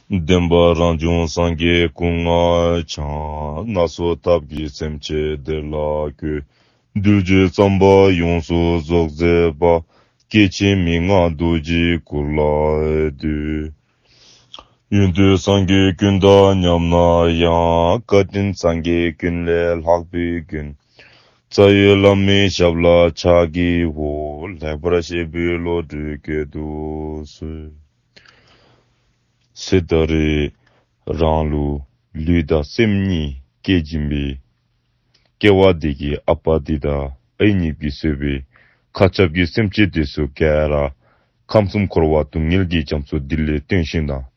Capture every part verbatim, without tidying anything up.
བདེན་པ་རང་བྱུང་སངས་རྒྱས་སྐུ་ལྔ་འཆང་། སྣ་ཚོགས་ཐབས་ཀྱིས་སེམས་ཅན་བདེ་ལ་བཀོད། གདུལ་བྱའི་བསམ་པ་ཡོངས་སུ་རྫོགས་མཛད་པ། སྐྱེ་འཆི་མི་མངའ་རྡོ་རྗེའི་སྐུ་ལ་འདུད། ཡོན་ཏན་སངས་རྒྱས་ཀུན་དང་མཉམ་ན་ཡང་། བཀའ་དྲིན་སངས་རྒྱས་ཀུན་ལས་ལྷག་པའི་མགོན། རྩ་བའི་བླ་མའི་ཞབས་ལ་ཕྱག་བགྱིའོ། ལེགས་པར་བཤད་པའི་བློ་གྲོས་བསྐྱེད་དུ་གསོལ། ཟེར་ད་རེས་རང་ལུ་ལུས་དང་སེམས་གཉིས་སྐྱེ་བཞིན་པའི་སྐྱེ་བ་འདི་གི་ཨ་པ་འདི་དང་ཨའི་གཉིས་ཀྱིས་གཙོས་པའི་མཁའ་ཁྱབ་ཀྱི་སེམས་ཅན་འདི་ཚུ་ག་ར་ཁམས་གསུམ་འཁོར་བ་སྡུག་བསྔལ་གྱི་རྒྱ་མཚོ་འདི་ལས་བཏོན་ཞིནམ་ལས་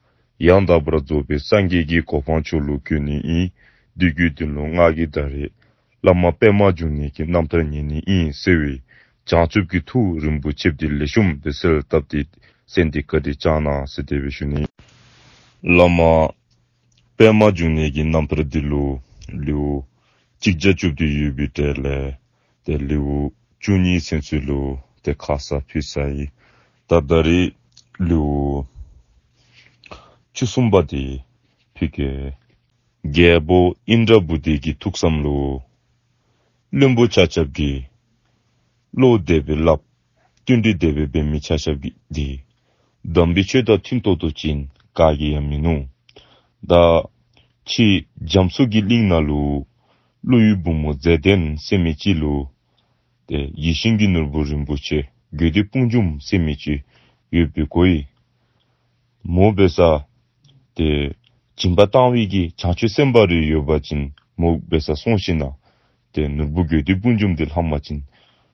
ཡང་དག་པར་རྫོགས་པའི་སངས་རྒྱས་ཀྱི་གོ་འཕང་མཆོག་ལུ་བཀོད་ནི་ཨིན། དེ་གི་དོན་ལུ་ང་གིས་ད་རེས་བླ་མ་པདྨ་འབྱུང་གནས་ཀྱི་རྣམ་ཐར་ཉན་ནི་ཨིན་ཟེར་བའི་བྱང་ཆུབ་ཀྱི་ཐུགས་རིན་པོ་ཆེ་འདི་ལེགས་ཤོམ་སྦེ་གསལ་བཏབ་སྟེ་གསན་ཏེ་བཀའ་དྲིན་བསྐྱང་གནང་ཟེར་དེ་སྦེ་ཞུ་ནི། བླ་མ་པདྨ་འབྱུང་གནས་ཀྱི་རྣམ་ཐར་འདི་ལུ་ལེའུ་གཅིག་བརྒྱ་བཅུ་བདུན་ཡོད་པའི་གྲས་ལས་ཏེ་ལེའུ་བཅུ་གཉིས་ཚུན་ཚོད་ལུ་ཏེ་ཁ་ཙ་ཕུལ་ཚར་ཡི། ད་ད་རེས་ལེའུ་བཅུ་གསུམ་པ་འདི་ཕུལ་གེ། རྒྱལ་པོ་ཨིནྡྲ་བྷུ་ཏི་གི་ཐུགས་བསམ་ལུ་བློན་པོ་ཆ་ཁྱབ་ཀྱིས་བློ་དེ་སྦེ་སླབ། བསྟུན་གྲོས་དེ་སྦེ་འབད་མི་ཆ་ཁྱབ་ཀྱིས་འདི་དམ་པའི་ཆོས་དང་མཐུན་ཏོག་ཏོ་ཅིག་ག་གིས་ཡང་མིན་ནུག། ད་ཕྱི་རྒྱ་མཚོ་གི་གླིང་ནང་ལུ་ཀླུ་ཡི་བུ་མོ་མཛེས་ལྡན་ཟེར་མི་ཅིག་ལུ་ཏེ་ཡིད་བཞིན་གྱི་ནོར་བུ་རིན་པོ་ཆེ་དགོས་འདོད་དཔུང་འཇོམས་ཟེར་མི་ཅིག་ཡོདཔ་སྦེ་གོ་ཡི། མོ་འབད་ས་ཏེ་སྦྱིན་པ་བཏང་བའི་གི་བྱང་ཆུབ་སེམས་དཔའ་རེ་ཡོད་པ་ཅིན་མོ་འབད་ས་སོང་ཞིནམ་ལས་ཏེ་ནོར་བུ་དགོས་འདོད་དཔུང་འཇོམས་འདི་ལྷག་མ་ཅིན་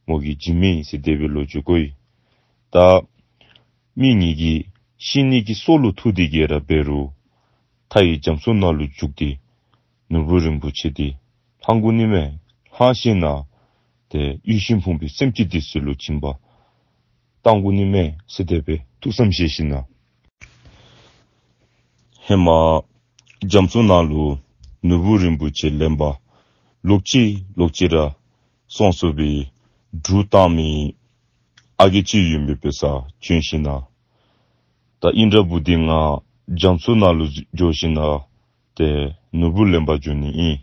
མོ་གིས་བྱིན་མི་ཟེར་དེ་སྦེ་ལོ་རྒྱུས་གོ་ཡི། ད་མི་ངེ་གི་ཤི་ནི་གི་སྲོག་ལུ་ཐུག་སྟེ་གི་ར་འབད་རུང་མཐའ་ཡི་རྒྱ་མཚོ་ནང་ལུ་འཇུག་སྟེ་ནོར་བུ་རིན་པོ་ཆེ་འདི་ལྷང་དགོ་ནི་མས། ལྷང་ཞིནམ་ལས་ཏེ་ཡིད་བཞིན་ཕུང་པོའི་སེམས་ཅན་འདི་ཚུ་ལུ་སྦྱིན་པ་བཏང་དགོ་ནི་མས་ཟེར་དེ་སྦེ་ཐུགས་བསམ་བཞེས་ཞིནམ་ལས་ཧེ་མ་རྒྱ་མཚོ་ནང་ལུ་ནོར་བུ་རིན་པོ་ཆེ་ལེན་པར་ལོག་ཅི་ལོག་ཅི་ར་སོང་སོང་སྦེ་གྲུ་བཏང་མི་ཨ་རྒས་ཅིག་ཡོད་མི་འབད་སར་བྱོན་ཞིནམ་ལས་ད་ཨིནྡྲ་བྷུ་ཏི་ང་རྒྱ་མཚོ་ནང་ལུ་འགྱོ་ཞིནམ་ལས་ཏེ་ནོར་བུ་ལེན་པར་འགྱོ་ནི་ཨིན།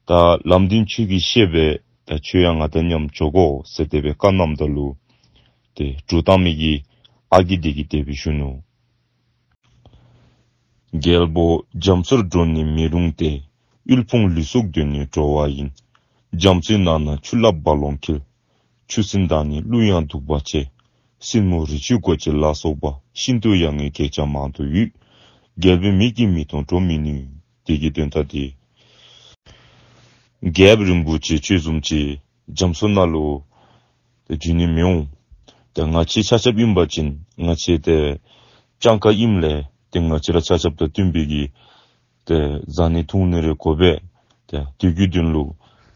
ད་ལམ་འདི་ཁྱོད་ཀྱིས་ཤེས་པས། ད་ཁྱོད་ཡང་ང་དང་མཉམ་འགྱོ་དགོ་ཟེར་དེ་སྦེ་བཀའ་གནངམ་ད་ལུ་ཏེ་གྲུ་བཏང་མི་གི་ཨ་རྒས་འདི་གིས་དེ་སྦེ་ཞུ་ནུག། རྒྱལ་པོ་རྒྱ་མཚོར་འགྲོ་ནི་མི་རུང་སྟེ། དབུལ་ཕོངས་ལུས་སྲོག་དོན་ནི་འགྲོ་བ་ཡིན། རྒྱ་མཚོའི་ནང་ན་ཆུ་རླབས་རྦ་ཀློང་འཁྱིལ། ཆུ་སྲིན་དང་ནི་ཀླུ་ཡང་གདུག་པ་ཆེ། སྲིན་མོ་རི་ཆུ་མགོ་ཅན་ལ་སོགས་པ། ཤིན་ཏུ་ཡ་ངའི་གེགས་ཀྱང་མང་དུ་ཡོད། རྒྱལ་པོའི་མིག་གིས་མི་མཐོང་འགྲོ་མི་ནུས། དེ་གི་དོན་དག་འདི་རྒྱལཔོ་རིན་པོ་ཆེ་ཁྱོད་བཟུམ་ཅིག་རྒྱ་མཚོ་ནང་ལུ་ཏེ་འགྱོ་ནི་མི་འོང་། ཏེ་ང་བཅས་ཆ་ཁྱབ་ཨིན་པ་ཅིན་ང་བཅས་ཏེ་སྤྱང་ཀ་ཨིནམ་ལས་ཏེ་ང་བཅས་ར་ཆ་ཁྱབ་དང་བསྟུན་པའི་གི་ཏེ་བཟའ་ནི་འཐུང་ནི་རེ་དགོ་པས། ཏེ་དེ་གི་དོན་ལུ་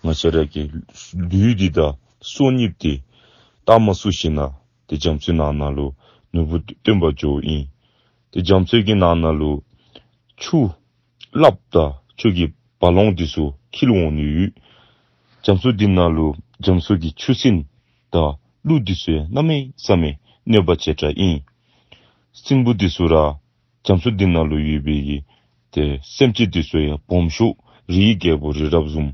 ང་བཅས་ར་གི་ལུས་འདི་དང་སྲོག་གཉིས་འདི་རྟགས་མ་བསུ་ཞིནམ་ལས་ཏེ་རྒྱ་མཚོའི་ནང་ན་ལུ་ནོར་བུ་བཏོན་པར་འགྱོཝ་ཨིན། ཏེ་རྒྱ་མཚོའི་གི་ནང་ན་ལུ་ཆུ་རླབས་དང་ཆུ་གི་རྦ་ཀློང་འདི་ཚུ་འཁྱིལ་འོང་ནི་ཡོད། རྒྱ་མཚོ་འདི་ནང་ལུ་རྒྱ་མཚོ་གི་ཆུ་སྲིན་དང་ཀླུ་འདི་ཚུ་ཡང་གནམ་མེད་ས་མེད་གནོད་པ་ཆེ་དྲགས་ཨིན། སྲིན་པོ་འདི་ཚུ་ར་རྒྱ་མཚོ་འདི་ནང་ལུ་ཡོད་པའི་གི་ཏེ་སེམས་ཅན་འདི་ཚུ་ཡང་སྦོམ་ཤོས་རིའི་རྒྱལ་པོ་རི་རབ་བཟུམ་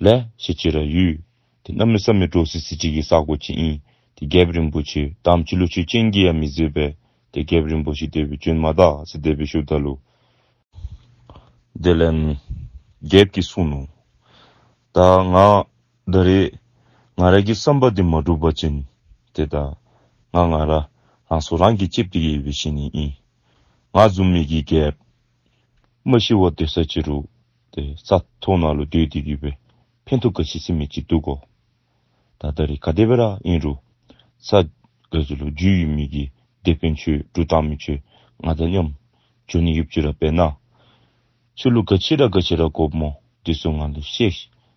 ལེ་ཤ་ཅིག་ར་ཡོད། ཏེ་གནམ་མེད་ས་མེད་འདྲོག་སི་སི་ཅིག་གི་ས་གོ་ཅིག་ཨིན། ཏེ་རྒྱལཔོ་རིན་པོ་ཆེ་དམ་ཅིག་ལུ་ཆོས་ཅན་གྱིས་ཡང་མི་བཟོད་པས། ཏེ་རྒྱལཔོ་རིན་པོ་ཆེ་དེ་སྦེ་བྱོན་མ་ད་ཟེར་དེ་སྦེ་ཞུཝ་ད་ལུ་དེ་ལས་རྒྱལཔོ་གིས་གསུངས་ནུག། ད་ང་ད་རེས་ང་ར་གི་བསམ་པ་འདི་མ་འགྲུབ་པ་ཅིན་ཏེ་ད་ང་ང་ར་རང་སྲོག་རང་གིས་བཅད་དེ་གི་སྦེ་ཤི་ནི་ཨིན། ང་བཟུམ་མའི་གི་རྒྱལཔོ་མ་ཤི་བར་སྡོད་ས་ཅིག་རུང་ཏེ་ས་ཐོག་ནང་ལུ་སྡོད་དེ་གི་སྦེ་ཕན་ཐོགས་ག་ཅི་ཟེར་མི་ཅིག་འདུག་གོ། ད་ད་རེས་ག་དེ་སྦེ་ར་ཨིན་རུང་ས་ག་ཅི་ལུ་རྒྱུས་ཡོད་མི་གི་དེད་དཔོན་ཁྱོད་གྲུ་བཏང་མི་ཁྱོད་ང་དང་མཉམ་འགྱོ་ནི་ཡོདཔ་ཅིག་ར་འབད་ན། ཁྱོད་ལུ་ག་ཅི་ར་ག་ཅི་ར་དགོཔ་སྨོ་འདི་ཚུ་ང་ལུ་བཤད།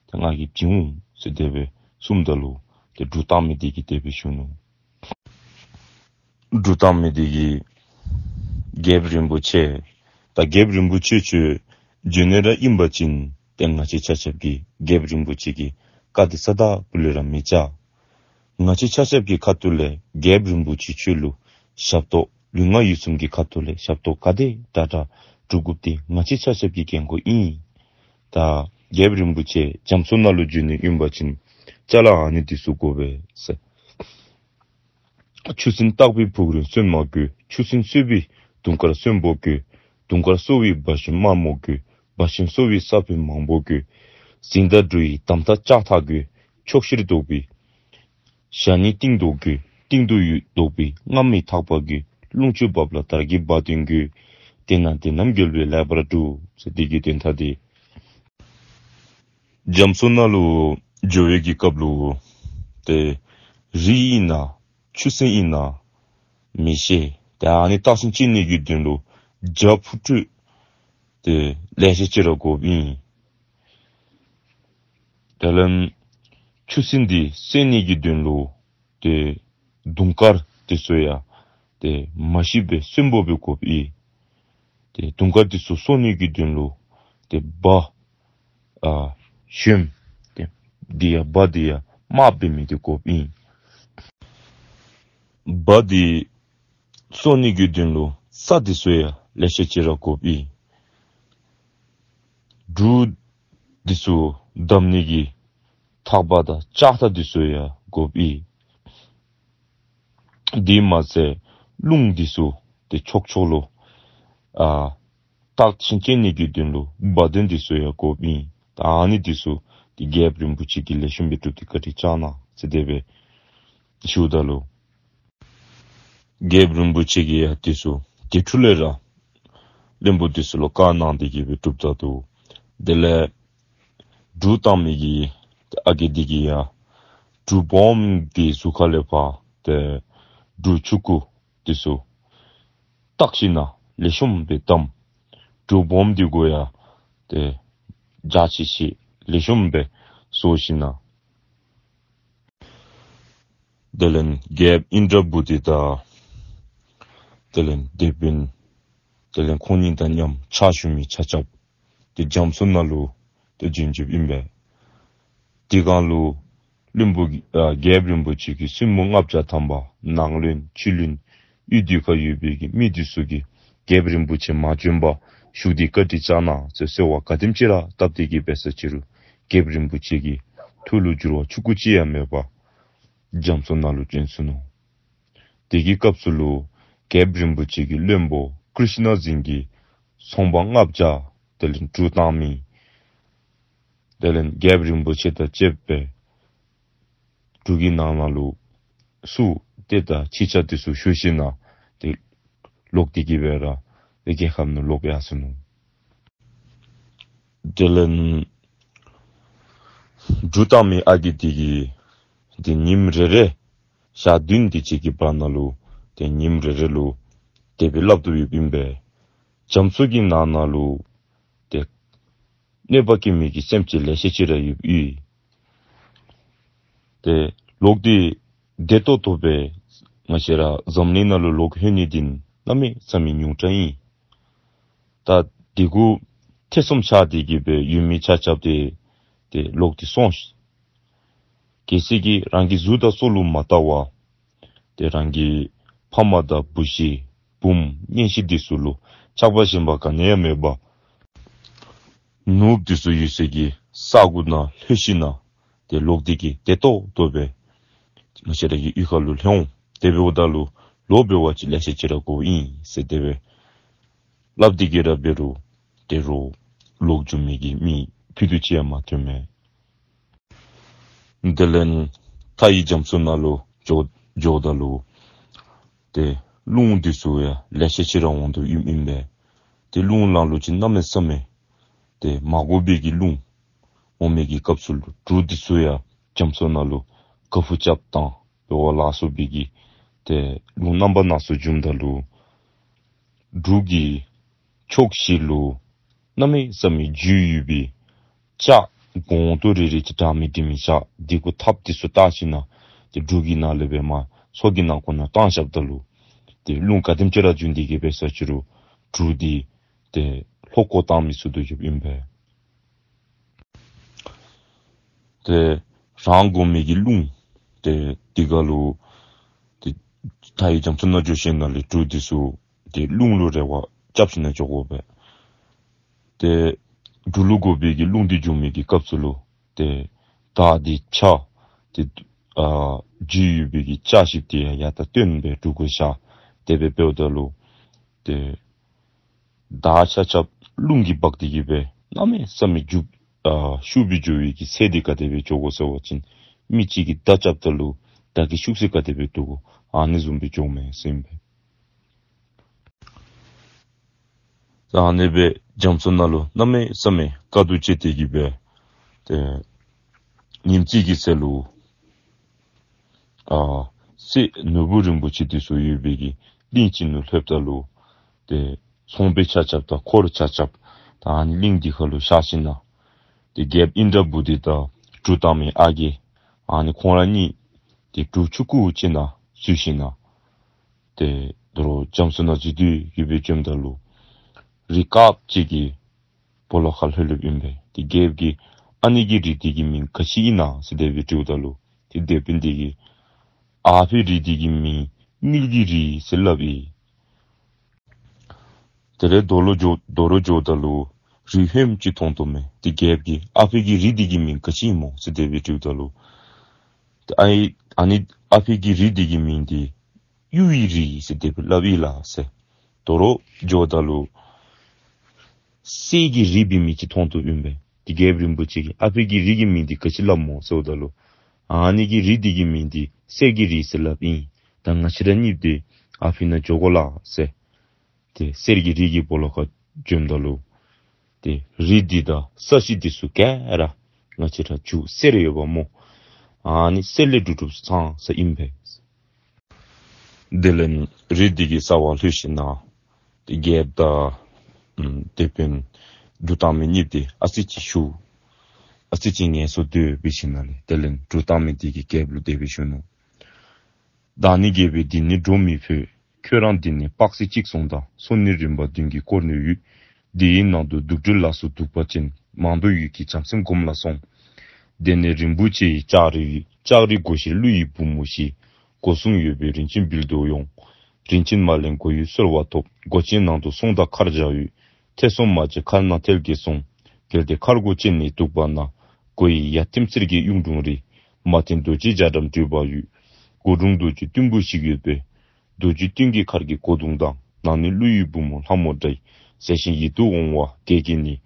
ཏེ་ང་གིས་བྱིན་འོང་ཟེར་དེ་སྦེ་གསུངམ་ད་ལུ་ཏེ་གྲུ་བཏང་མི་འདི་གིས་དེ་སྦེ་ཞུ་ནུག། གྲུ་བཏང་མི་འདི་གིས་རྒྱལཔོ་རིན་པོ་ཆེ་ད་རྒྱལཔོ་རིན་པོ་ཆེ་ཁྱོད་འབྱོན་ནི་ར་ཨིན་པ་ཅིན་ཏེ་ང་བཅས་ཆ་ཁྱབ་ཀྱིས་རྒྱལཔོ་རིན་པོ་ཆེ་གི་བཀའ་འདི་ས་དང་པོ་ལས་ར་མི་བཅག། ང་བཅས་ཆ་ཁྱབ་ཀྱི་ཁ་ཐུག་ལས་རྒྱལཔོ་རིན་པོ་ཆེ་ཁྱོད་ལུ་ཞབས་ཏོག་ ལུས་ངག་ཡིད་གསུམ་གྱི་ཁ་ཐུག་ལས་ཞབས་ཏོག་ག་དེ་དྲག་དྲག་སྒྲུབ་དགོཔ་འདི་ང་བཅས་ཆ་ཁྱབ་ཀྱི་འགན་ཁུར་ཨིན། ད་རྒྱལཔོ་རིན་པོ་ཆེ་རྒྱ་མཚོ་ནང་ལུ་འགྱོ་ནི་ཨིན་པ་ཅིན་ཅ་ལ་ཨ་ནི་འདི་ཚུ་དགོ་པས་ཟེར། ཆུ་སྲིན་བཏགས་པའི་ཕུག་རོན་གསོན་མ་དགོས། ཆུ་སྲིན་གསོས་པའི་དུང་དཀར་གསོན་པོ་དགོས། དུང་དཀར་གསོ་བའི་སྦ་ཞོན་དམར་མོ་དགོས། སྦ་ཞོན་གསོ་བའི་ས་བོན་མང་པོ་དགོས། གཟེངས་དང་འགྲོ་བའི་དམ་ཐག་ལྕགས་ཐག་དགོས། ཕྱོགས་བཞིར་བཟློག་པའི་ཞ་ནི་གཏིང་བཟློག་དགོས། གཏིང་དུ་ཡུ་བཟློག་པའི་རྔམ་མི་ཐག་པ་དགོས། རླུང་བཅུ་འབབ་ལ་དར་གྱི་འབག་མདུང་དགོས། དེས་ན་དེ་རྣམས་རྒྱལ་བའི་ལེགས་པར་སྒྲུབ་ཟེར། དེ་གི་དོན་དག་འདི་རྒྱ་མཚོ་ནང་ལུ་འགྱོ་བའི་གི་སྐབས་ལུ་ཏེ་རི་ཨིན་ན་ཆུ་སྲིན་ཨིན་ན་མི་ཤེས། ཏེ་ཨ་ནི་རྟགས་མཚན་བཅད་ནི་གི་དོན་ལུ་རྒྱ་ཕུ་ཁྲུ་ཏེ་ལེ་ཤ་ཅིག་ར་དགོཔ་ཨིན། དེ་ལས་ཆུ་སྲིན་འདི་གསོ་ནི་གི་དོན་ལུ་ཏེ་དུང་དཀར་འདི་ཚུ་ཡང་ཏེ་མ་ཤི་བའི་གསོན་པོ་སྦེ་དགོཔ་ཨིན། ཏེ་དུང་དཀར་འདི་ཚུ་གསོ་ནི་གི་དོན་ལུ་ཏེ་སྦ་ཨ་ཞོནམ་ཏེ་འདི་ཡང་སྦ་འདི་ཡང་དམརཔོ་འབད་མི་འདི་དགོཔ་ཨིན། སྦ་འདི་གསོ་ནི་གི་དོན་ལུ་རྩྭ་འདི་ཚུ་ཡང་ལེ་ཤ་ཅིག་ར་དགོཔ་ཨིན། འབྲུ་འདི་ཚུ་བསྡམ་ནི་གི་ཐག་པ་དང་ལྕགས་ཐག་འདི་ཚུ་ཡང་དགོཔ་ཨིན། དེ་མ་ཚད་རླུང་འདི་ཚུ་ཏེ་ཕྱོགས་ཕྱོགས་ལུ་ཨ་རྟགས་མཚན་བཅད་ནི་གི་དོན་ལུ་འབག་མདུང་འདི་ཚུ་ཡང་དགོཔ་ཨིན། ད་ཨ་ནི་འདི་ཚུ་ཏེ་རྒྱལཔོ་རིན་པོ་ཆེ་གིས་ལེགས་ཤོམ་སྦེ་སྒྲུབ་སྟེ་བཀའ་དྲིན་བསྐྱང་གནང་ཟེར་དེ་སྦེ་ཞུཝ་ད་ལུ་རྒྱལཔོ་རིན་པོ་ཆེ་གིས་ཡང་འདི་ཚུ་དེ་འཕྲོ་ལས་ར་བློན་པོ་འདི་ཚུ་ལུ་བཀའ་གནང་སྟེ་གི་སྦེ་སྒྲུབ་ད་འདུག། དེ་ལས་འབྲུ་བཏང་མི་གི་ཨ་རྒས་འདི་གིས་ཡང་འབྲུ་སྦོམ་གི་ཟུར་ཁ་ལས་ཕར་ཏེ་འབྲུ་ཆུང་ཀུ་འདི་ཚུ་བཏགས་ཞིནམ་ལེགས་ཤོམ་སྦེ་བསྡམས། འབྲུ་སྦོམ་འདི་གུ་ཡང་ཏེ་འཇའ་ཆི་ཆི་ལེགས་ཤོམ་སྦེ་བཟོ་ཞིནམ་དེ་ལས་རྒྱལཔོ་ཨིནྡྲ་བྷུ་ཏི་དང་དེ་ལས་དེད་དཔོན་དེ་ལས་ཁོང་གཉིས་དང་མཉམ་ཕྱག་ཞུ་མི་ཆ་ཁྱབ་ཏེ་རྒྱ་མཚོ་ནང་ལུ་ཏེ་བྱོན་བྱོནམ་ཨིན་པས། དེ་སྒང་ལུ་བློན་པོ་གི་ཨ་རྒྱལཔོ་རིན་པོ་ཆེ་གི་བཙུན་མོ་ལྔ་བརྒྱ་ཐམ་པ་ནང་བློན་ཕྱི་བློན་ཡུལ་དེ་ཁར་ཡོད་པའི་གི་མི་འདི་ཚུ་གིས་རྒྱལཔོ་རིན་པོ་ཆེ་མ་བྱོན་པར་བཞུགས་ཏེ་བཀའ་དྲིན་བསྐྱང་གནང་ཟེར་གསོལ་བ་ག་དེམ་ཅིག་ར་བཏབ་སྟེ་གི་འབད་ས་ཅི་རུང་རྒྱལཔོ་རིན་པོ་ཆེ་གི་ཐུགས་ལུ་འགྱུར་བ་ཆུང་ཀུ་ཅིག་ཡང་མེད་པར་རྒྱ་མཚོ་ནང་ལུ་བྱོན་སོ་ནུག། དེ་གི་སྐབས་སུ་ལུ་རྒྱལཔོ་རིན་པོ་ཆེ་གི་བློན་པོ་ཀྲིཤྣ་འཛིན་གྱིས་ཚོང་པ་ལྔ་བརྒྱ་དེ་ལས་འབྲུ་བཏང་མི་དེ་ལས་རྒྱལཔོ་རིན་པོ་ཆེ་དང་བཅསཔ་སྦེ་འབྲུ་གི་ནང་ན་ལུ་གསུར་ཏེ་དང་ཕྱེ་ཆ་འདི་ཚུ་བཞུ་ཞིནམ་ཏེ་ལོག་སྟེ་གི་སྦེ་ར་ཏེ་རྒྱལ་ཁབ་ནང་ལོག་ཡར་སོ་ནུག། དེ་ལས་འབྲུ་བཏང་མི་ཨ་རྒས་འདི་གིས་ཏེ་ཉིནམ་རེ་རེ་ཞག་བདུན་དེ་ཅིག་གི་བར་ན་ལུ་ཏེ་ཉིནམ་རེ་རེ་ལུ་དེ་སྦེ་སླབ་དོ་ཡོདཔ་ཨིན་པས། རྒྱ་མཚོ་གི་ནང་ན་ལུ་ཏེ་གནོད་པ་བཀལ་མི་གི་སེམས་ཅན་ལེ་ཤ་ཅིག་ར་ཡོདཔ་ཨིན། ཏེ་ལོག་སྟེ་བདེ་ཏོག་ཏོ་སྦེ་ང་བཅས་ར་འཛམ་གླིང་ནང་ལུ་ལོག་ལྷོད་ནི་འདི་གནམ་མེད་ས་མེད་ཉུང་དྲགས་ཨིན། ད་དེ་གུ་ཐེ་ཚོམ་ཆགས་ཏེ་གི་སྦེ་ཡོད་མི་ཆ་ཁྱབ་ཏེ་ཏེ་ལོག་སྟེ་སོང་ཤིག། གལ་སྲིད་ཀྱི་རང་གི་གཟུགས་དང་སྲོག་ལུ་མ་བལྟ་བར་ཏེ་རང་གི་ཕམ་དང་བུ་གཞི་བུམོ་གཉེན་བཤེས་འདི་ཚུ་ལུ་ཆགས་པ་ཞེན་པ་ག་ནི་ཡང་མེད་པར་ནོར་བུ་འདི་ཚུ་ཡོད་སའི་གི་ས་གོ་ནང་ལྷོད་ཞིནམ་ཏེ་ལོག་སྟེ་གི་བདེ་ཏོག་ཏོ་སྦེ་ང་བཅས་ར་གི་གཡུས་ཁ་ལུ་ལྷོད་འོང་། དེ་འབདཝ་ད་ལུ་ལོ་འབད་བ་ཅིན་ལེ་ཤ་ཅིག་ར་འགོརཝ་ཨིན་ཟེར་དེ་སྦེ་སླབ་སྟེ་གི་ར་འབད་རུང་ཏེ་རོགས་ལོག་འགྱོ་མི་གི་མི་ཕུད་རྡོག་ཅིག་ཡང་མ་ཐོནམ་མས། དེ་ལས་མཐའ་ཡི་རྒྱ་མཚོ་ནང་ལུ་འགྱོ་འགྱོཝ་ད་ལུ་ཏེ་རླུང་འདི་ཚུ་ཡང་ལེ་ཤ་ཅིག་ར་འོང་དོ་ཨིནམ་ཨིན་པས། ཏེ་རླུང་ལངས་ལུགས་ཅིག་གནམ་མེད་ས་མེད་ཏེ་མ་དགོ་པའི་གི་རླུང་འོང་མི་གི་སྐབས་སུ་ལུ་འབྲུ་འདི་ཚུ་ཡང་རྒྱ་མཚོ་ནང་ལུ་ཁ་ཕུབ་རྐྱབ་བཏང་འབད་བ་ལ་སོགས་པའི་གི་ཏེ་རླུང་རྣམ་པ་སྣ་ཚོགས་འབྱུངམ་ད་ལུ་འབྲུ་གི་ཕྱོགས་བཞི་ལུ་གནམ་མེད་ས་མེད་རྒྱུས་ཡོད་པའི་ལྕགས་གོང་དུ་རེ་རེ་ཅིག་དྲང་མི་འདྲེས་མི་ལྕགས་འདི་གུ་ཐགཔ་འདི་ཚུ་བཏགས་ཞིནམ་ཏེ་འབྲུ་གི་ནང་ལས་འབད་མར་མཚོ་གི་ནང་ཁོ་ན་བཏང་བཞགཔ་ད་ལུ་ཏེ་རླུང་ག་དེམ་ཅིག་ར་འབྱུང་སྟེ་གི་འབད་ས་ཅི་རུང་འབྲུ་འདི་ཏེ་ལྷོག་བཀོ་བཏང་མི་ཚུགས་དོ་ཡོདཔ་ཨིན་པས། ཏེ་རང་དགོ་མི་གི་རླུང་ཏེ་འདི་ག་ལུ་ཏེ་ ད་ཡི་རྒྱ་མཚོ་ནང་འགྱོ་ཞིནམ་ལས་གྲུ་འདི་ཚུ་ཏེ་རླུང་ལུ་རེ་བ་རྐྱབ་ཞིནམ་འགྱོ་དགོ་པས། ཏེ་གྲུ་ལུ་དགོ་པའི་གི་རླུང་འདི་འགྱོ་མི་གི་སྐབས་སུ་ལུ་ཏེ་དར་འདི་ཕྱར། ཏེ་ཨ་རྒྱུས་ཡོད་པའི་གི་ལྕགས་ཞིབ་འདི་ཡང་ཡར་ད་བཏོན་སྦེ་གྲུ་གུ་བཞག། དེ་སྦེ་འབདཝ་ད་ལུ་ཏེ་དར་ཆ་ཁྱབ་རླུང་གིས་འབག་སྟེ་གི་སྦེ་གནམ་མེད་ས་མེད་འགྱོ་ཨ་ཤུགས་སྦེ་འགྱོ་བའི་གི་ཚད་འདི་ག་དེ་སྦེ་འགྱོ་དགོ་ཟེར་བ་ཅིན་མི་གཅིག་གིས་མདའ་རྐྱབ་ད་ལུ་མདའ་གི་ཤུགས་ཚད་ག་དེ་སྦེ་འགྱོ་དགོ་ཨ་ནི་བཟུམ་སྦེ་འགྱོཝ་མས་ཟེར་ཨིན་པས། ད་ཨ་ནི་སྦེ་རྒྱ་མཚོ་ནང་ལུ་གནམ་མེད་ས་མེད་དཀའ་སྡུག་སྤྱད་དེ་གི་སྦེ་ཏེ་ཉིནམ་གཅིག་གི་ཚེ་ལུ་ཨ་གསེར་ནོར་བུ་རིན་པོ་ཆེ་འདི་ཚུ་ཡོད་པའི་གི་གླིང་ཅིག་ནང་ལྷོདཔ་ད་ལུ་ཏེ་ཚོང་པའི་ཆ་ཁྱབ་དང་འཁོར་ཆ་ཁྱབ་ད་ཨ་ནི་གླིང་འདི་ཁར་ལུ་བཞག་ཞིནམ་ཏེ་རྒྱལཔོ་ཨིནྡྲ་བྷུ་ཏི་དང་གྲུ་བཏང་མི་ཨ་རྒས་ཨ་ནི་ཁོང་ར་གཉིས་ཏེ་གྲུ་ཆུང་ཀུ་ཅིག་ནང་འཛུལ་ཞིནམ་ཏེ་དོ་རུང་རྒྱ་མཚོ་ནང་འཛུལ་ཏེ་གི་སྦེ་འགྱོཝ་ད་ལུ་རི་དཀརཔོ་ཅིག་གི་སྦོ་ལོགས་ཁར་ལྷོད་ལྷོདཔ་ཨིན་པས། ཏེ་རྒྱལཔོ་གིས་ཨ་ནི་གི་རི་འདི་གི་མིང་ག་ཅི་ཨིན་ན་ཟེར་དེ་སྦེ་དྲིཝ་ད་ལུ་ཏེ་དེད་དཔོན་འདི་གིས་ཨ་ཕི་རི་འདི་གི་མིང་དངུལ་གྱི་རི་ཟེར་སླབ་ཨིན། དེ་ལས་དོ་རུང་འགྱོ་དོ་རུང་འགྱོཝ་ད་ལུ་རི་ཧོནམོ་ཅིག་མཐོང་དོ་མས། ཏེ་རྒྱལཔོ་གིས་ཨ་ཕི་གི་རི་འདི་གི་མིང་ག་ཅི་ཨིན་མོ་ཟེར་དེ་སྦེ་དྲིཝ་ད་ལུ་ཏེ་ཨ་ཨ་ནི་ཨ་ཕི་གི་རི་འདི་གི་མིང་འདི་གཡུ་ཡི་རི་ཟེར་དེ་སྦེ་སླབ་ཨིན་ལགས་ཟེར། དོ་རུང་འགྱོཝ་ད་ལུ་གསེར་གྱི་རི་འབད་མི་ཅིག་མཐོང་དོ་ཨིན་པས། ཏེ་རྒྱལཔོ་རིན་པོ་ཆེ་གིས་ཨ་ཕི་གི་རི་གི་མིང་འདི་ག་ཅི་སླབ་མོ་ཟེརཝ་ད་ལུ་ཨ་ནི་གི་རི་འདི་གི་མིང་འདི་གསེར་གྱི་རི་ཟེར་སླབ་ཨིན། ད་ང་བཅས་ར་གཉིས་འདི་ཨ་ཕི་ནང་འགྱོ་དགོ་ལགས་ཟེར། ཏེ་གསེར་གྱི་རི་གི་སྦོ་ལོགས་ཁར་འགྱོཝ་ད་ལུ་ཏེ་རི་འདི་དང་ས་གཞི་འདི་ཚུ་ག་ར་ང་བཅས་ར་ཆུ་གསེར་ཡོདཔ་སྨོ། ཨ་ནི་གསེར་ལས་གྲུབ་གྲུབ་ཚང་ས་ཨིན་པས། དེ་ལས་རི་འདི་གི་རྩ་བར་ལྷོད་ཞིནམ་ཏེ་རྒྱལཔོ་དང་ཨམ་དེད་དཔོན་གྲུ་བཏང་མི་གཉིས་འདི་ཨ་ཙི་ཅིག་བཞུགས། ཨ་ཙི་ཅིག་ངལ་གསོ་སྡོད་འབད་ཞིནམ་ལས་དེ་ལས་གྲུ་བཏང་མི་འདི་གིས་རྒྱལཔོ་ལུ་དེ་སྦེ་ཞུ་ནུག། བདག་ནི་རྒྱལ་པོས་འདི་ནས་འགྲོ་མི་ཕོད། ཁྱོད་རང་འདི་ནས་དཔག་ཚད་གཅིག་སོང་དང་། སོ་ནི་རིམ་པ་བདུན་གྱིས་བསྐོར་ནས་ཡོད། འདི་ཡི་ནང་དུ་དུག་སྦྲུལ་ལ་སོགས་གདུག་པ་ཅན། མང་དུ་ཡོད་ཀྱི་བྱམས་སེམས་སྒོམ་ལ་སོགས། དེ་ནས་རིན་པོ་ཆེའི་ལྕགས་རི་ཡོད། ལྕགས་རིའི་སྒོ་བཞིར་ཀླུ་ཡི་བུ་མོ་བཞི། སྒོ་གསུམ་ཡོད་པས་རིན་ཆེན་འབུལ་དུ་ཡོང་། རིན་ཆེན་མ་ལེན་སྒོ་ཡི་གསོལ་བ་ཐོབ། སྒོ་ཆེན་ནང་དུ་སོང་དང་མཁར་བྱ་ཡོད། ཐེ་ཚོམ་མ་བྱེད་མཁར་ནང་ཐལ་གྱིས་སོང་། གལ་ཏེ་མཁར་སྒོ་ཕྱེ་ནས་འདུག་པ་ན། སྒོ་ཡི་ཡ་ཐེམ་གསེར་གྱི་གཡུང་དྲུང་རིས། མ་ཐེམ་རྡོ་རྗེ་རྒྱ་གྲམ་སྤྲུལ་པ་ཡོད། སྒོ་དྲུང་རྡོ་རྗེ་གཏུན་པོ་ཞིག་ཡོད་པས། རྡོ་རྗེ་གཏུན་གྱི་མཁར་གྱི་སྒོ་བརྡུངས་དང་། ནང་ནས་ཀླུ་ཡི་བུ་མོ་ལྷ་མོ་འདྲ་ཡི། ཟས་ཤིང་ཡིད་དུ་འོང་བ་བརྒྱད་ཀྱིས་ནི།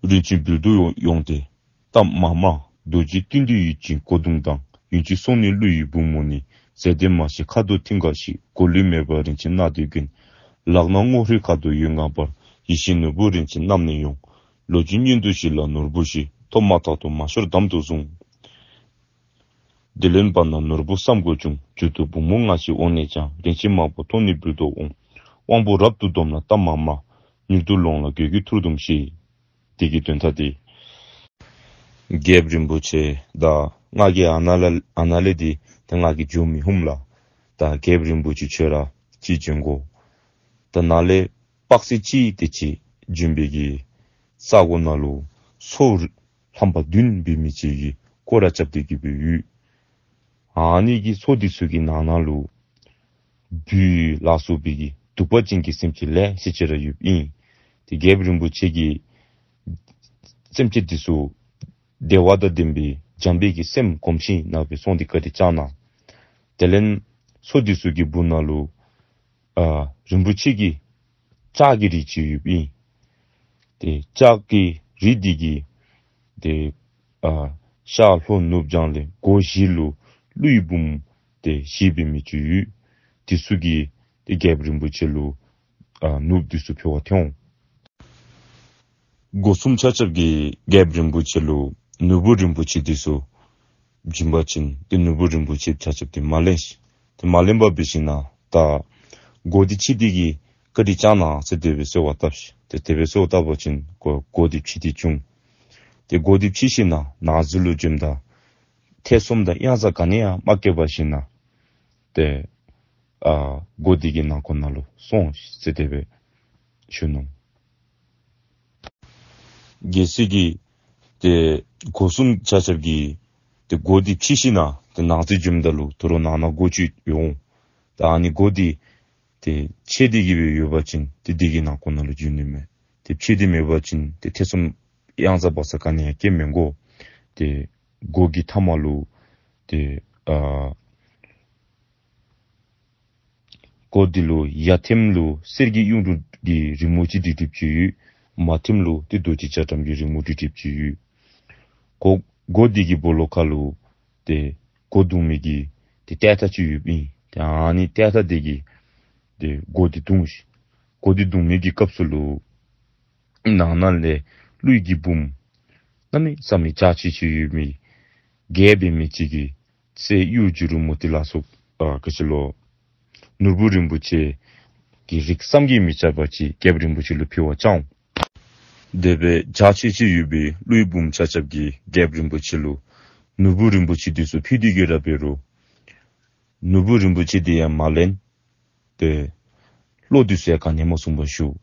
རིན་ཆེན་འབུལ་དུ་ཡོང་སྟེ་གཏམ་མ་སྨྲ། རྡོ་རྗེ་གཏུན་འདི་ཡུན་ཅིག་སྒོ་བརྡུངས་དང་། ཡུན་ཅིག་སོང་ནས་ཀླུ་ཡི་བུ་མོ་ནི། ཟས་དེ་མ་ཤེས་ཁ་དོག་མཐིང་ག་ཞིག། གོ་ལུས་མེད་པར་རིན་ཆེན་སྣ་བདུན་ཀུན། ལག་ན་སྔོ་ཧྲིལ་ཁ་དོག་འོད་ལྔ་འབར། ཡིད་བཞིན་ནོར་བུ་རིན་ཆེན་བསྣམས་ནས་ཡོང་། ལོ་རྒྱུས་སྙན་དུ་ཞུས་ལ་ནོར་བུ་ཞིག། ཐོབ་མ་ཐག་ཏུ་མ་ཤོར་དམ་དུ་བཟུང་། དེ་ལེན་པ་ན་ནོར་བུ་བསམ་དགོས་བྱུང་། མཇུག་ཏུ་བུ་མོ་ང་ཞིག་འོང་ནས་ཀྱང་། རིན་ཆེན་མང་པོ་ཐོགས་ནས་འབུལ་དུ་འོང་། དབང་པོ་རབ་ཏུ་སྡོམ་ལ་གཏམ་མ་སྨྲ། མྱུར་དུ་ལོངས་ལ་གོས་ཀྱི་ཐུར་དུམ་བཞེས། དེ་གི་དོན་དག་འདི་རྒྱལཔོ་རིན་པོ་ཆེ་ད་ང་གིས་ཨ་ནཱ་ལས་ཨ་ནཱ་ལས་འདི་ད་ང་གིས་འགྱོ་མི་ཧུམ་ལགས། ད་རྒྱལཔོ་རིན་པོ་ཆེ་ཁྱོད་ར་ཅིག་འབྱོན་དགོ། ད་ནཱ་ལས་དཔག་ཚད་གཅིག་དེ་ཅིག་འབྱོན་པའི་གི་ས་གོ་ནང་ལུ་མཚོ་རྣམ་པ་བདུན་འབད་མི་ཅིག་གིས་སྐོར་ར་རྐྱབ་སྟེ་གི་སྦེ་ཡོད། ཨ་ནི་གི་མཚོ་འདི་ཚུ་གི་ནང་ན་ལུ་སྦུལ་ལ་སོགས་པའི་གི་གདུག་པ་ཅན་གྱི་སེམས་ཅན་ལེ་ཤ་ཅིག་ར་ཡོདཔ་ཨིན། ཏེ་རྒྱལཔོ་རིན་པོ་ཆེ་གིས་སེམས་ཅན་འདི་ཚུ་བདེ་བ་དང་ལྡན་པའི་བྱམས་པའི་གི་སེམས་སྒོམ་ཞིན་ན་སྦེ་སོང་སྟེ་བཀའ་དྲིན་བསྐྱངས་གནང་། དེ་ལས་མཚོ་འདི་ཚུ་གི་སྦུག་ན་ལུ་ཨ་རིན་པོ་ཆེ་གི་ལྕགས་ཀྱི་རི་ཅིག་ཡོདཔ་ཨིན། ཏེ་ལྕགས་ཀྱི་རི་འདི་གི་ཏེ་ཨ་ཤར་ལྷོ་ནུབ་བྱང་ལས་སྒོ་བཞི་ལུ་ཀླུ་ཡི་བུམོ་ཏེ་བཞི་འབད་མི་ཅིག་ཡོད། དེ་ཚུ་གིས་ཏེ་རྒྱལཔོ་རིན་པོ་ཆེ་ལུ་ཨ་ནོར་བུ་འདི་ཚུ་ཕུལ་བར་འཐོན་འོང་། སྒོ་གསུམ་ཆ་ཁྱབ་ཀྱིས་རྒྱལཔོ་རིན་པོ་ཆེ་ལུ་ནོར་བུ་རིན་པོ་ཆེ་འདི་ཚུ་བྱིན་པ་ཅིན་ཏེ་ནོར་བུ་རིན་པོ་ཆེ་ཆ་ཁྱབ་འདི་མ་ལེན་ཤིག། ཏེ་མ་ལེན་པར་འབད་ཞིན་ན་ད་སྒོ་འདི་ཕྱེ་སྟེ་གི་བཀའ་དྲིན་བསྐྱངས་གནང་ཟེར་དེ་སྦེ་གསོལ་བ་བཏབ་ཤིག། ཏེ་དེ་སྦེ་གསོལ་བ་བཏབ་པ་ཅིན་སྒོ་སྒོ་འདི་ཕྱེ་སྟེ་བྱུང་། ཏེ་སྒོ་འདི་ཕྱེ་ཞིན་ན་ནང་འཛུལ་ལུ་བྱོནམ་ད་ཐེ་ཚོམ་དང་གཡང་ཟ་ག་ནི་ཡང་མ་བསྐྱེད་པར་ཞིན་ན་ཏེ་ཨ་སྒོ་འདི་གི་ནང་ཁོག་ནང་ལུ་སོང་ཟེར་དེ་སྦེ་ཞུ་ནུག། གལ་སྲིད་ཀྱི་ཏེ་སྒོ་གསུམ་ཆ་ཁྱབ་ཀྱིས་ཏེ་སྒོ་འདི་ཕྱེ་ཞིན་ན་ ནང་རྩིས་འཇོམས་ད་ལུ་དོ་རུང་ནང་ན་སྒོ་ཅིག་ཡོད་འོང་། ད་ཨ་ནི་སྒོ་འདི་ཏེ་ཕྱེ་སྟེ་གི་སྦེ་ཡོད་པ་ཅིན་ཏེ་འདི་གི་ནང་ཁོངས་ནང་ལུ་འཛུལ་ནི་མས། ཏེ་ཕྱེ་སྟེ་མེད་པ་ཅིན་ཏེ་ཐེ་ཚོམ་གཡང་ཟ་བག་ཚ་ག་ནི་ཡང་སྐྱེ་མི་དགོ། ཏེ་སྒོ་གི་མཐའ་མ་ལུ་ཏེ་ཨ་སྒོ་འདི་ལུ་ཡར་ཐེམ་ལུ་གསེར་གྱི་གཡུ་འབྲུག་གི་རི་མོ་ཅིག་བྲིས་བྲིསཔ་ཅིག་ཡོད། མར་ཐེམ་ལུ་ཏེ་རྡོ་རྗེ་རྐྱང་ཐམ་གྱི་རི་མོ་བྲིས་བྲིསཔ་ཅིག་ཡོད། སྒོ་སྒོ་འདི་གི་སྦོ་ལོགས་ཁ་ལུ་ཏེ་སྒོ་རྡུང་མི་གི་ཏེ་ཏེ་ཐག་ཅིག་ཡོདཔ་ཨིན། ཏེ་ཨ་ནི་ཏེ་ཐག་འདི་གིས་ཏེ་སྒོ་འདི་རྡུང་ཤིག། སྒོ་འདི་རྡུང་མི་གི་སྐབས་སུ་ལུ་ནང་ན་ལས་ཀླུའི་གི་བུམོ་གནམ་མེད་ས་མེད་འཇའ་ཆི་ཆི་ཡོད་མི་རྒྱས་པའི་མི་ཅིག་གིས་གསེར་གཡུ་བྱུ་རུ་མུ་ཏིག་ལ་སོགས་ཨ་ག་ཅི་ལོ་ནོར་བུ་རིན་པོ་ཆེ་གི་རིགས་བསམ་གྱིས་མི་ཁྱབ་པ་ཅིག་རྒྱལཔོ་རིན་པོ་ཆེ་ལུ་ཕུལ་བར་བཅར་འོང་། དེ་སྦེ་འཇའ་ཆི་ཆི་ཡོད་པའི་ཀླུའི་བུམོ་ཆ་ཁྱབ་ཀྱིས་རྒྱལཔོ་རིན་པོ་ཆེ་ལུ་ནོར་བུ་རིན་པོ་ཆེ་འདི་ཚུ་ཕུལ་ཏེ་གི་ར་འབད་རུང་ནོར་བུ་རིན་པོ་ཆེ་འདི་ཡང་མ་ལེན། ཏེ་བློ་འདི་ཚུ་ཡང་ག་ནི་ཡང་མ་གསུངས་པར་བཞུགས།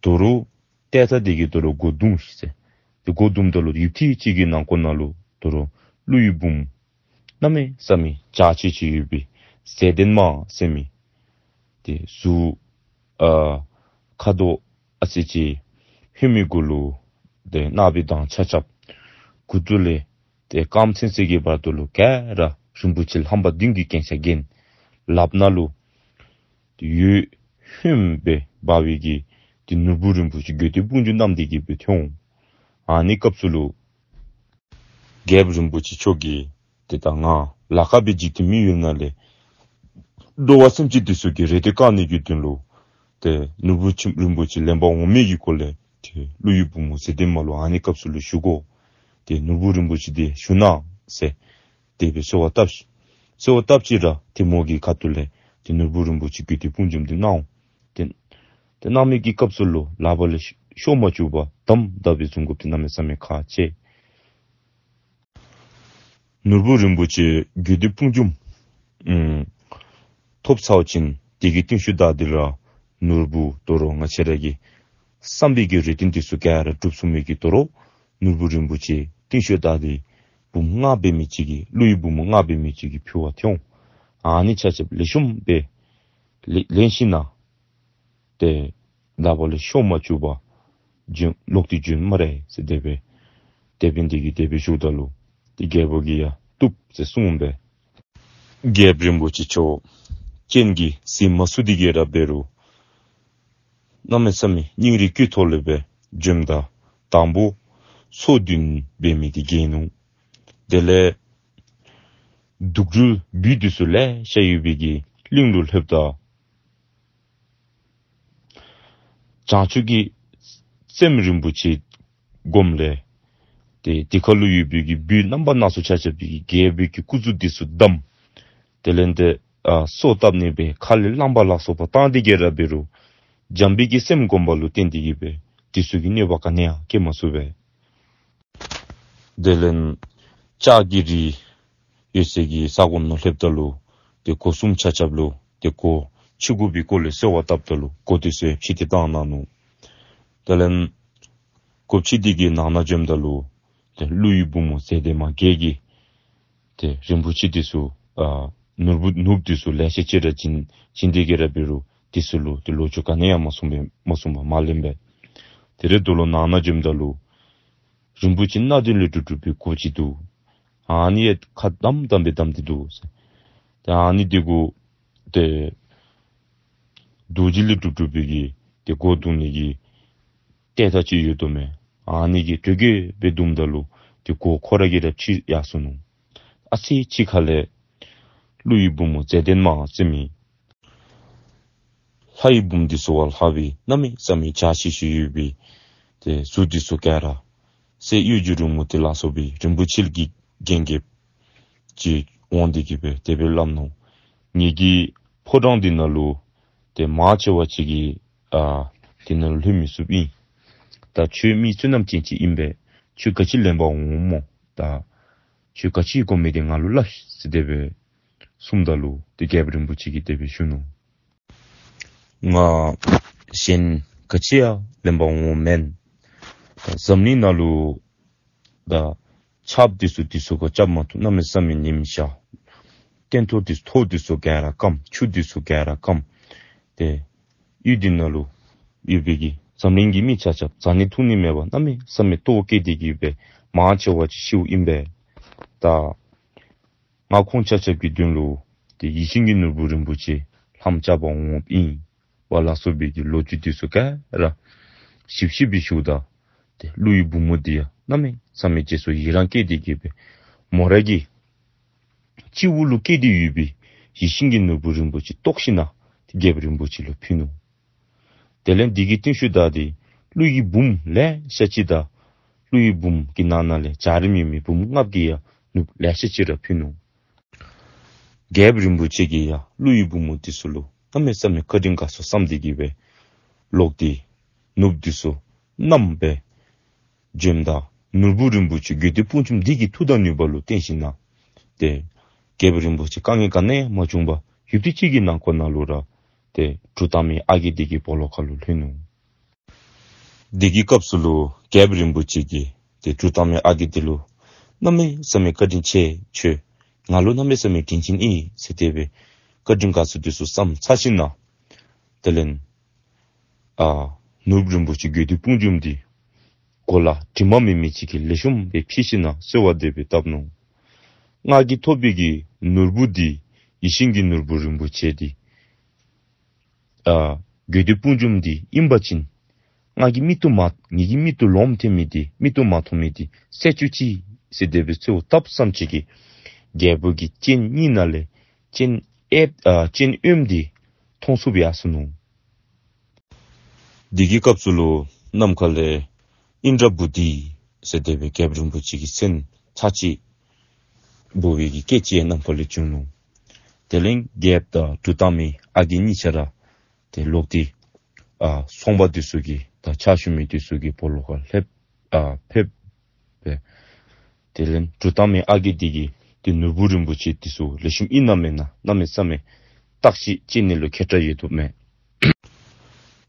དོ་རུང་ཏེ་ཐག་འདི་གིས་དོ་རུང་སྒོ་རྡུང་ཟེར། ཏེ་སྒོ་རྡུངམ་ད་ལུ་ཡུདཔ་ཐེངས་ཅིག་གི་ནང་ཁོངས་ནང་ལུ་དོ་རུང་ཀླུའི་བུམོ་གནམ་མེད་ས་མེད་འཇའ་ཆི་ཆི་ཡོད་པའི་མཛེས་ལྡན་མ་ཟེར་མི་ཏེ་གཟུགས་ཨ་ཁ་དོག་ཨ་ཙི་ཅིག་ཧོནམ་གུ་ལུ་ཏེ་ནག་པའི་མདངས་ཆགས་ཆགསཔ། མགུ་ཏོ་ལས་ཏེ་རྐངམ་ཚུན་ཚོད་ཀྱི་བར་དུ་ལུ་ག་ར་རིན་པོ་ཆེ་ལྷམ་པ་བདུན་གྱི་རྒྱན་ཆ་བརྒྱན། ལགཔ་ནང་ལུ་འོད་ཧོནམ་སྦེ་འབར་བའི་གི་ཏེ་ནོར་བུ་རིན་པོ་ཆེ་དགོས་འདོད་དཔུང་འཇོམས་བསྣམས་ཏེ་གི་སྦེ་ཐོན་འོང་། ཨ་ནི་སྐབས་སུ་ལུ་རྒྱལཔོ་རིན་པོ་ཆེ་མཆོག་གིས་ཏེ་ད་ང་ལ་ཁ་སྦེ་འཇིག་རྟེན་མི་ཡུལ་ནང་ལས་འགྲོ་བ་སེམས་ཅན་འདི་ཚུ་གི་རེ་འདོད་བསྐང་ནི་གི་དོན་ལུ་ཏེ་ནོར་བུ་ཆེ་རིན་པོ་ཆེ་ལེན་པར་འོང་མི་གི་སྐོར་ལས་ཏེ་ཀླུ་ཡི་བུ་མོ་མཛེས་ལྡན་མ་ལུ་ཨ་ནི་སྐབས་སུ་ལུ་ཞུ་དགོ། ཏེ་ནོར་བུ་རིན་པོ་ཆེ་འདི་ཞུ་གནང་ཟེར་དེ་སྦེ་གསོལ་བ་བཏབ་ཤིག། གསོལ་བ་བཏབ་ཅི་ར་ཏེ་མོ་གི་ཁ་ཐུག་ལས་ཏེ་ནོར་བུ་རིན་པོ་ཆེ་དགོས་འདོད་དཔུང་འཇོམས་འདི་གནང་འོང་། ཏེ་ཏེ་གནང་མི་གི་སྐབས་སུ་ལུ་ལག་པ་ལས་ཤོར་མ་བཅུག་པར་དམ་དམ་སྦེ་བཟུང་དགོཔ་འདི་གནམ་མེད་ས་མེད་ཁག་ཆེ། ནོར་བུ་རིན་པོ་ཆེ་དགོས་འདོད་དཔུང་འཇོམས་ཨུམ་ཐོབ་ཚརཝ་ཅིག་དེ་གི་རྟིང་ཤུལ་བདའ་སྟེ་ར་ནོར་བུ་དོ་རུང་ང་བཅས་ར་གི་བསམ་པའི་གི་རེ་འདུན་འདི་ཚུ་ག་ར་འགྲུབ་ཚུགས་མི་གི་དོ་རུང་ནོར་བུ་རིན་པོ་ཆེ་རྟིང་ཤུལ་བདའ་སྟེ་བུམོ་ལྔ་འབད་མི་ཅིག་གི་ཀླུ་ཡི་བུ་མོ་ལྔ་འབད་མི་ཅིག་གི་ཕུལ་བར་ཐོན་འོང་། ཨ་ནི་ཆ་ཁྱབ་ལེགས་ཤོམ་སྦེ་ལེན་ལེན་ཞིནམ་ན་ཏེ་ལག་པ་ལས་ཤོར་མ་བཅུག་པར་བྱོན་ལོག་སྟེ་བྱོན་སྨ་རེ་ཟེར་དེ་སྦེ་དེད་དཔོན་འདི་གིས་དེ་སྦེ་ཞུཝ་ད་ལུ་ཏེ་རྒྱལ་པོ་གིས་ཡང་བཏུབ་ཟེར་གསུངས་པས། རྒྱལཔོ་རིན་པོ་ཆེ་མཆོག་སྤྱན་གྱིས་གཟིགས་མ་ཚུགས་ཏེ་གི་ར་འབད་རུང་གནམ་མེད་ས་མེད་སྙིང་རུས་ཀྱི་ཐོག་ལས་སྦེ་བྱོནམ་ད་དང་པོ་སོ་བདུན་འབད་མི་འདི་བརྒྱལ་ནུག། དེ་ལས་དུག་སྦྲུལ་སྦུལ་འདི་ཚུ་ལེ་ཤ་ཡོད་པའི་གི་གླིང་ལུ་ལྷོདཔ་ད་བྱང་ཆུབ་ཀྱི་སེམས་རིན་པོ་ཆེ་བསྒོམ་ལས་ཏེ་དེ་ཁ་ལུ་ཡོད་པའི་གི་སྦུལ་རྣམ་པ་སྣ་ཚོགས་ཆ་ཁྱབ་ཀྱིས་རྒྱལ་པོའི་གི་སྐུ་གཟུགས་འདི་ཚུ་བསྡམས། དེ་ལས་ཏེ་ཨ་སོ་བཏབ་ནི་སྦེ་ཁ་ལས་རླངསམ་ལ་སོགས་པ་བཏང་སྟེ་གི་ར་འབད་རུང་བྱམས་པའི་གི་སེམས་བསྒོམ་པ་ལུ་བརྟེན་ཏེ་གི་སྦེ་འདི་ཚུ་གིས་གནོད་པ་ག་ནི་ཡང་བཀལ་མ་ཚུགས་པས། དེ་ལས་ལྕགས་ཀྱི་རི་ཡོད་སའི་གི་ས་གོ་ནང་ལྷོདཔ་ད་ལུ་ཏེ་སྒོ་གསུམ་ཆ་ཁྱབ་ལུ་ཏེ་སྒོ་ཕྱེ་དགོ་པའི་སྐོར་ལས་གསོལ་བ་བཏབ་ད་ལུ་སྒོ་འདི་ཚུ་ཕྱེ་སྟེ་བཏང་གནང་ནུག། དེ་ལས་སྒོ་ཕྱེ་སྟེ་གི་ནང་ན་བྱོནམ་ད་ལུ་ཏེ་ཀླུ་ཡི་བུ་མོ་མཛེས་ལྡན་མ་བརྒྱད་ཀྱིས་ཏེ་རིན་པོ་ཆེ་འདི་ཚུ་ཨ་ནོར་བུ་ནོར་བུ་འདི་ཚུ་ལེ་ཤ་ཅིག་ར་བྱིན་བྱིན་ཏེ་གི་ར་འབད་རུང་འདི་ཚུ་ལུ་ཏེ་ལོ་རྒྱུས་ག་ནི་ཡང་མ་གསུངས་པས་མ་གསུངས་པར་མ་ལེན་པས། དེ་རེ་དོ་ལོ་ནང་ན་བྱོནམ་ད་ལུ་རིན་པོ་ཆེ་སྣ་བདུན་ལས་གྲུབ་གྲུབ་པའི་སྒོ་ཅིག་འདུག། ཨ་ནི་ཡང་ཁ་བསྡམས་བསྡམས་སྦེ་བསྡམས་ཏེ་འདུག་ཟེར། ཏེ་ཨ་ནི་འདི་གུ་ཏེ་རྡོ་རྗེ་ལས་གྲུབ་གྲུབ་པའི་གི་ཏེ་སྒོ་རྡུང་ནི་གི་ཏེ་ཐག་ཅིག་ཡོད་དོ་མས། ཨ་ནི་གིས་དྲོ་གི་སྦེ་རྡུངམ་ད་ལུ་ཏེ་སྒོ་ཁོ་ར་གིས་ར་ཕྱེ་ཡར་སོ་ནུག། ཨ་ཙི་ཅིག་ཁ་ལས་ཀླུ་ཡི་བུ་མོ་མཛེས་ལྡན་མ་ཟེར་མི་ལྷ་ཡི་བུམོ་འདི་ཚུ་བ་ལྷག་པའི་གནམ་མེད་ས་མེད་འཇའ་ཆི་ཆི་ཡོད་པའི་ཏེ་གཟུགས་འདི་ཚུ་ག་ར་གསེར་གཡུ་བྱུ་རུ་མུ་ཏིག་ལ་སོགས་པའི་རིན་པོ་ཆེ་གིས་བརྒྱན་བརྒྱནམ་ཅིག་འོང་སྟེ་གི་སྦེ་དེ་སྦེ་སླབ་ནུག། ངེ་གི་ཕོ་བྲང་འདི་ནང་ལུ་ཏེ་མང་ཆེ་བ་ཅིག་གིས་ཨ་འདི་ནང་ལུ་ལྷོད་མི་ཚུགསཔ་ཨིན། ད་ཁྱོད་མི་བསོད་ནམས་ཅན་ཅིག་ཨིན་པས། ཁྱོད་ག་ཅི་ལེན་པར་འོངམ་སྨོ། ད་ཁྱོད་ག་ཅི་དགོ་མི་འདི་ང་ལུ་སླབ་ཤིག་ཟེར་དེ་སྦེ་གསུངམ་ད་ལུ་ཏེ་རྒྱལཔོ་རིན་པོ་ཆེ་གིས་དེ་སྦེ་ཞུ་ནུག། ང་གཞན་ག་ཅི་ཡང་ལེན་པར་འོངམ་མེན། ད་འཛམ་གླིང་ནང་ལུ་ད་ཆརཔ་འདི་ཚུ་འདི་ཚུ་ག་རྐྱབ་མ་བཏུབ་གནམ་མེད་ས་མེད་ཉིམ་ཤར། སྟོན་ཐོག་འདི་ཐོག་འདི་ཚུ་ག་ར་སྐམ། ཆུ་འདི་ཚུ་ག་ར་སྐམ། ཏེ་ཡུལ་འདི་ནང་ལུ་ཡོད་པའི་གི་འཛམ་གླིང་གི་མི་ཆ་ཁྱབ་བཟའ་ནི་འཐུང་ནི་མེད་པར་གནམ་མེད་ས་མེད་ལྟོཝ་བཀྱེས་ཏེ་གི་སྦེ་མང་ཆེ་བ་ཅིག་ཤིཝ་ཨིན་པས། ད་ང་ཁོང་ཆ་ཁྱབ་ཀྱི་དོན་ལུ་ཏེ་ཡིད་བཞིན་གྱི་ནོར་བུ་རིན་པོ་ཆེ་ལྷམ་རྐྱབ་པར་འོངམ་ཨིན་པ་ལ་སོགས་པའི་གི་ལོ་རྒྱུས་འདི་ཚུ་ག་ར་ཞིབ་ཞིབ་སྦེ་ཞུཝ་ད། ཏེ་ཀླུ་ཡི་བུ་མོ་འདི་ཡང་གནམ་མེད་ས་མེད་རྗེས་སུ་ཡི་རངས་བསྐྱེད་དེ་གི་སྦེ་མོ་ར་གི་སྤྱི་བོ་ལུ་བཀལ་ཏེ་ཡོད་པའི་ཡིད་བཞིན་གྱི་ནོར་བུ་རིན་པོ་ཆེ་བཏོགས་ཞིནམ་ལས་ཏེ་རྒྱལཔོ་རིན་པོ་ཆེ་ལུ་ཕུལ་ནུག། དེ་ལས་འདི་གི་རྟིང་ཤུལ་བདའ་སྟེ་ཀླུ་ཡི་བུམོ་ལེ་ཤ་ཅིག་དང་ཀླུ་ཡི་བུམོ་གི་ནང་ན་ལས་འཇའ་རིསམོ་ཡོད་མི་བུམོ་ལྔ་གིས་ཡང་ནོར་བུ་ལེ་ཤ་ཅིག་ར་ཕུལ་ནུག། རྒྱལཔོ་རིན་པོ་ཆེ་གིས་ཡང་ཀླུ་ཡི་བུམོ་འདི་ཚུ་ལུ་གནམ་མེད་ས་མེད་བཀའ་དྲིན་དགའ་ཚོར་བསམ་སྟེ་གི་སྦེ་ལོག་སྟེ་ནོར་བུ་འདི་ཚུ་བསྣམས་སྦེ་བྱོནམ་ད་ནོར་བུ་རིན་པོ་ཆེ་དགོས་འདོད་དཔུང་འཇོམས་འདི་གི་མཐུ་དང་ནུས་པ་ལུ་བརྟེན་ཞིནམ་ལས་ཏེ་རྒྱལ་པོ་རིན་པོ་ཆེ་དཀའ་ངལ་ག་ནི་ཡང་མ་བྱུང་བར་ཡུདཔ་ཐེངས་ཅིག་གི་ནང་འཁོད་ནང་ལུ་ར་ཏེ་གྲུ་བཏང་མི་ཨ་རྒས་འདི་གི་སྦོ་ལོགས་ཁར་ལུ་ལྷོད་ནུག། འདི་གི་སྐབས་སུ་ལུ་རྒྱལཔོ་རིན་པོ་ཆེ་གིས་ཏེ་གྲུ་བཏང་མི་ཨ་རྒས་འདི་ལུ་གནམ་མེད་ས་མེད་བཀའ་དྲིན་ཆེ། ཁྱོད་ང་ལུ་གནམ་མེད་ས་མེད་དྲིན་ཅན་ཨིན་ཟེར་དེ་སྦེ་བཀའ་དྲིན་དགའ་ཚོར་འདི་ཚུ་བསམ་ཚར་ཞིནམ་ལས་དེ་ལས་ཨ་ནོར་བུ་རིན་པོ་ཆེ་དགོས་འདོད་དཔུང་འཇོམས་འདི་གོ་ལ་དྲི་མ་མེད་མི་ཅིག་གིས་ལེགས་ཤོམ་སྦེ་ཕྱེ་ཞིནམ་ལས་གསོལ་བ་དེ་སྦེ་བཏབ་ནུག། ང་གིས་ཐོབ་པའི་གི་ནོར་བུ་འདི་ཡིད་བཞིན་གྱི་ནོར་བུ་རིན་པོ་ཆེ་འདི་ཨ་དགོས་འདོད་དཔུང་འཇོམས་འདི་ཨིན་པ་ཅིན་ང་གིས་མིག་ཏོ་མ་ངེ་གི་མིག་ཏོ་ལོགམ་ཐོན་མི་འདི་མིག་ཏོ་མ་མཐོང་མི་འདི་བསལ་བཅུག་ཅིག་ཟེར་དེ་སྦེ་གསོལཝ་བཏབ་ཙམ་ཅིག་གིས་རྒྱལ་པོ་གི་སྤྱན་གཉིས་ནང་ལས་སྤྱན་གཡསཔ་ཨ་སྤྱན་གཡོནམ་འདི་མཐོང་ཚུགསཔ་ཡར་སོ་ནུག། འདི་གི་སྐབས་སུ་ལུ་ནམ་མཁའ་ལས་ཨིནྡྲ་བྷུ་ཏི་ཟེར་དེ་སྦེ་རྒྱལཔོ་རིན་པོ་ཆེ་གི་མཚན་ཚར་གཅིག་འབོ་བའི་གི་སྐད་ཅིག་ཡང་ནམ་མཁའ་ལས་བྱུང་ནུག། དེ་ལས་རྒྱལཔོ་དང་གྲུ་བཏང་མི་ཨ་རྒས་གཉིས་ཆ་ར་ཏེ་ལོག་སྟེ་ཨ་ཚོང་པ་འདི་ཚུ་གི་དང་ཕྱག་ཞུ་མི་འདི་ཚུ་གི་སྦོ་ལོགས་ཁར་ལྷོདཔ་ཨ་ཕེབས་སྦེ། དེ་ལས་གྲུ་བཏང་མི་ཨ་རྒས་འདི་གིས་ཏེ་ནོར་བུ་རིན་པོ་ཆེ་འདི་ཚུ་ལེགས་ཤོམ་ཨིན་ན་མེན་ན་གནམ་མེད་ས་མེད་བརྟག་ཞིབ་དཔྱད་ནི་ལུ་མཁས་དྲགས་ཡོདཔ་མས།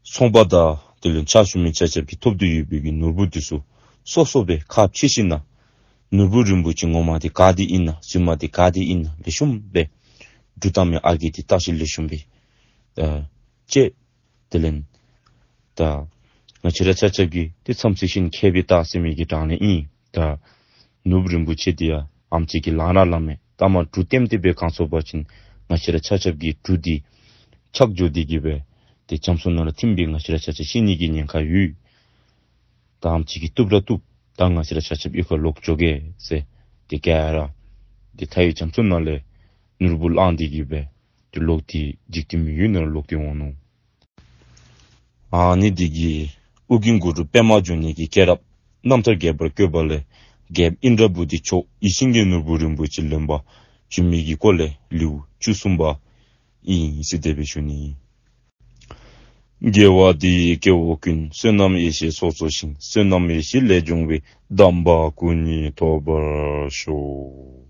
ཚོང་པ་དང་དེ་ལས་ཕྱག་ཞུ་མི་ཆ་ཁྱབ་ཀྱིས་ཐོབ་སྟེ་ཡོད་པའི་གི་ནོར་བུ་འདི་ཚུ་སོ་སོ་སྦེ་ཁ་ཕྱེ་ཞིནམ་ལས་ནོར་བུ་རིན་པོ་ཆེ་ངོ་མ་འདི་ག་ཏེ་ཨིན་ན་རྫུན་མ་འདི་ག་ཏེ་ཨིན་ན་ལེགས་ཤོམ་སྦེ་གྲུ་བཏང་མི་ཨ་རྒས་འདི་བརྟག་ཞིབ་ལེགས་ཤོམ་སྦེ་ཨ་དཔྱད། དེ་ལས་ད་ང་བཅས་ར་ཆ་ཁྱབ་ཀྱིས་ཏེ་མཚམས་ཚུ་ཤིན་མཁས་པའི་རྟགས་ཟེར་མི་གི་གྲངས་ལས་ཨིན། ད་ནོར་བུ་རིན་པོ་ཆེ་འདི་ཡང་ཨེམ་ཅིག་གིས་ལང་ར་ལངམ་མས། ད་མ་གྲུ་ལྟེམ་ལྟེ་སྦེ་གང་སོང་པ་ཅིན་ང་བཅས་ར་ཆ་ཁྱབ་ཀྱི་གྲུ་འདི་ཆག་འགྱོ་སྟེ་གི་སྦེ་ཏེ་རྒྱ་མཚོ་ནང་ལུ་ཐིམ་སྦེ་ང་བཅས་ར་ཆ་ཁྱབ་ཤི་ནི་གི་ཉེན་ཁ་ཡོད། ད་ཨེམ་ཅིག་གིས་བཏུབ་ར་བཏུབ། ད་ང་བཅས་ར་ཆ་ཁྱབ་གཡུས་ཁར་ལོག་འགྱོ་གེ་ཟེར་ཏེ་ག་ར་ཏེ་མཐའི་རྒྱ་མཚོ་ནང་ལས་ནོར་བུ་བླངས་ཏེ་གི་སྦེ་ཏེ་ལོག་སྟེ་འཇིག་རྟེན་མི་ཡུལ་ནང་ལུ་ལོག་སྟེ་འོང་ནུག། ཨ་ནི་འདི་གིས་ཨོ་རྒྱན་གུ་རུ་པདྨ་འབྱུང་གནས་ཀྱི་སྐྱེས་རབས་རྣམ་ཐར་རྒྱས་པར་བཀོད་པ་ལས་རྒྱལཔོ་ཨིནྡྲ་བྷུ་ཏི་མཆོག་ཡིད་བཞིན་གྱི་ནོར་བུ་རིན་པོ་ཆེ་ལེན་པར་བྱོན་མི་གི་སྐོར་ལས་ལེའུ་བཅུ་གསུམ་པ་ཨིན་ཟེར་དེ་སྦེ་ཞུ་ནི། དགེ་བ་འདི་ཡིས་སྐྱེ་བོ་ཀུན། བསོད་ནམས་ཡེ་ཤེས་ཚོགས་རྫོགས་ཤིང་། བསོད་ནམས་ཡེ་ཤེས་ལས་བྱུང་བའི། དམ་པ་སྐུ་གཉིས་ཐོབ་པར་ཤོག།